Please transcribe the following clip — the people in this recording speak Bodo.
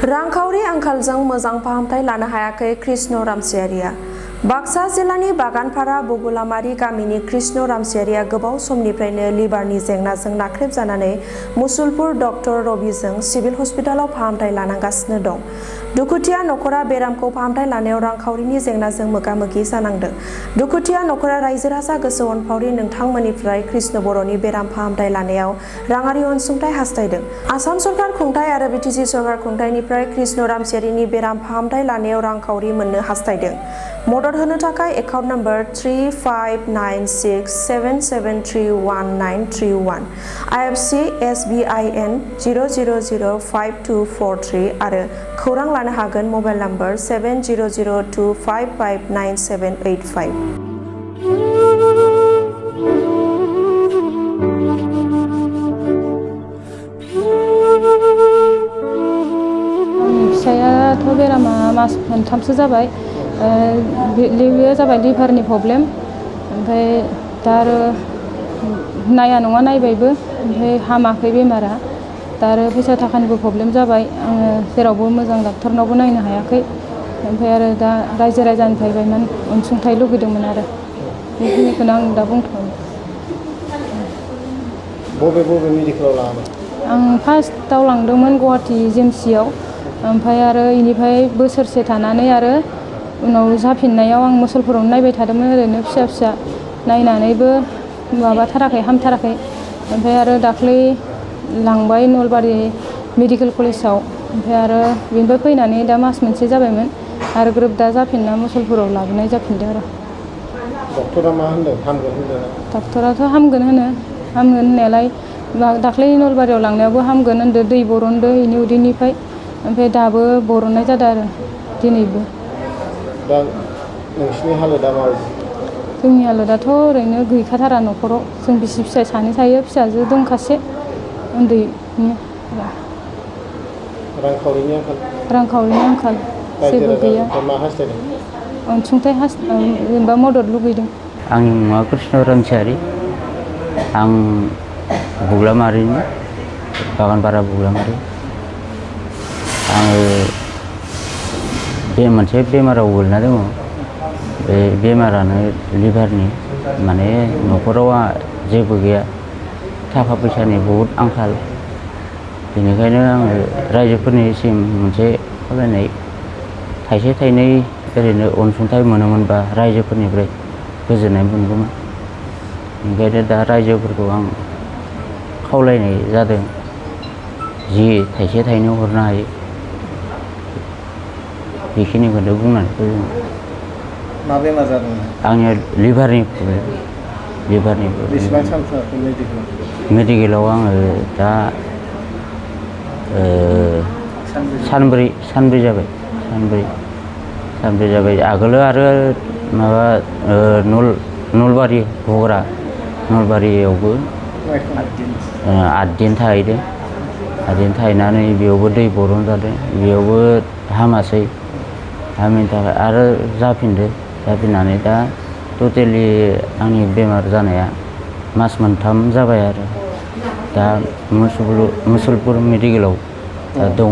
रांखावरि आंखालजों मोजां फाहामथाय लानो हायाखै कृष्ण रामसियारिया। बाक्सा जिल्लानि बागानपारा बगुलामारि गामिनि कृष्ण रामसियारिया गोबाव समनिफ्रायनो लिभारनि जेंनाजों नाख्रेबजानानै मुसलपुर डक्टर रबिजों सिभिल हस्पिटालाव फाहामथाय लानांगासिनो दं। दुखुथिया नखरा बेरामखौ फाहामथाय लानायाव रांखावरिनि जेंनाजों मोगा-मोगि जानांदों। दुखुथिया नखरा रायजो राजा गोसो अनफावरि नोंथांमोननिफ्राय कृष्ण बर'नि बेराम फाहामथाय लानायाव राङारि अनसुंथाइ हास्थायदों। आसाम सरकार खुंथाय आरो बिटिसि सरकार खुंथायनिफ्राय कृष्ण रामसियारिनि बेराम फाहामथाय लानायाव रांखावरि मोननो हास्थायदों। मदद होनो थाखाय एकाउन्ट नम्बर 359677311931 IFC SBIN 0005243 आरो खौरां लानो हागोन मबाइल नम्बर 7002559785। फिसायाथ' बेरामा मास मोनथामसो जाबाय। बेयो जाबाय लिभारनि प्रब्लेम। ओमफ्राय दा आरो नाया नङा नायबायबो, ओमफ्राय हामाखै बेमारा। दा आरो फैसा थाखानिबो प्रब्लेम जाबाय। आङो जेरावबो मोजां डाक्टरनावबो नायनो हायाखै। ओमफ्राय आरो दा रायजो राजानिफ्राय बायमान अनसुंथाइ लुगैदोंमोन आरो बेखिनिखौनो आं दा बुंथ'बाय। बबे मेडिकेलाव लाङामोन? आं फार्स्टआव लांदोंमोन गुवाहाटि जेएमसिआव। ओमफ्राय आरो इनिफ्राय बोसोरसे थानानै आरो उनाव जाफिननायाव आं मुसलपुरावनो नायबाय थादोंमोन, ओरैनो फिसा फिसा नायनानैबो माबाथाराखै, हामथाराखै। ओमफ्राय आरो दाख्लै लांबाय नलबारि मेडिकेल कलेजाव। ओमफ्राय आरो बेनिफ्राय फैनानै दा मास मोनसे जाबायमोन आरो ग्रोब दा जाफिनना मुसलपुराव लाबोनाय जाफिनदों आरो। डक्टरा मा होनदों? हामगोन होनदों? डक्टराथ' हामगोन होननायालाय दाख्लै नलबारियाव लांनायावबो हामगोन होनदों, दै बरनदों इनि उदैनिफ्राय। ओमफ्राय दाबो बरननाय जादों आरो दिनैबो। दा नोंसिनि हालोदा माबायदि? जोंनि हालोदाथ' ओरैनो गैखाथारा न'खराव। जों बिसि फिसाय सानै थायो, फिसाजो दंखासे उन्दैनि। रांखावरिनि आंखाल जेबो गैया। मा हास्थायदों? अनसुंथाइ जेनेबा मदद लुगैदों। आंनि मुङा कृष्ण रामसियारि। आं बुग्लामारिनि, बागानपारा बुग्लामारि। आङो बे मोनसे बेमाराव गोलैना दङ। बे बेमारानो लिभारनि। माने न'खराव जेबो गैया, थाखा फैसानि बहुद आंखाल। बेनिखायनो आङो रायजोफोरनिसिम मोनसे खावलायनाय, थाइसे थाइनै ओरैनो अनसुंथाइ मोनोमोनबा रायजोफोरनिफ्राय गोजोननाय मोनगौमोन। ओंखायनो दा रायजोफोरखौ आं खावलायनाय जादों, जि थाइसे थाइनै हरनो हायो बेखिनिखौनो बुंनानै फोजोबो। मा बेमार जादोंमोन? आंनिया लिभारनि प्रब्लेम। बेसेबां सानफ्रोम मेडिकेलाव आङो दा सानब्रै जाबाय। आगोलो आरो माबा नलबारि बग्रा नलबारियावबो 8 दिन थाहैदों। 8 दिन थाहैनानै बेयावबो दै बरन जादों, बेयावबो हामासै। हामिनि थाखाय आरो जाफिननानै दा टटेलि आंनि बेमार जानाया मास मोनथाम जाबाय आरो दा मुसलपुर मेडिकेलाव दा दङ।